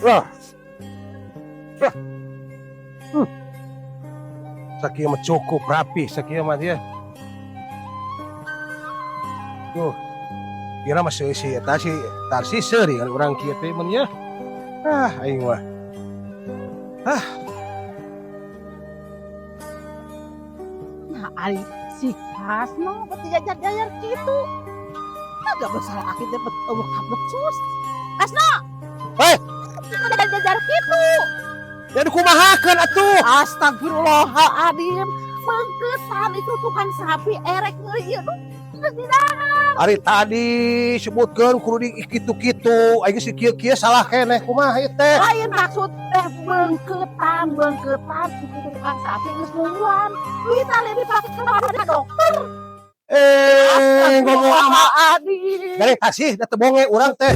Lah. Lah. Sakieu mah cukup rapi sakieu mah dia. Tuh. Kira mah si si eta si Tarsi seuri kan urang kieu teh mun ya. Ah, aing mah. Ah. Nah, ari si Kasno berarti jajar-jajar gitu. Agak bersalah aki teh eueuh kabecus. Kasno. Hei. Jajar-jajar gitu. Ya dikumahakeun atuh. Astagfirullahaladzim. Bengketan itu tukang sapi erek ieu geus didahar. Ari tadi sebutkeun kudu di kitu-kitu, aing si kieu-kieu salah keneh kumaha ieu teh. Lain maksud teh bengketan, bengketan itu tukang sapi geus nungguan. Duit lebih dipake ke dokter. Eh, ngomong ama Astagfirullahaladzim. dari kasih da teu bonge urang teh.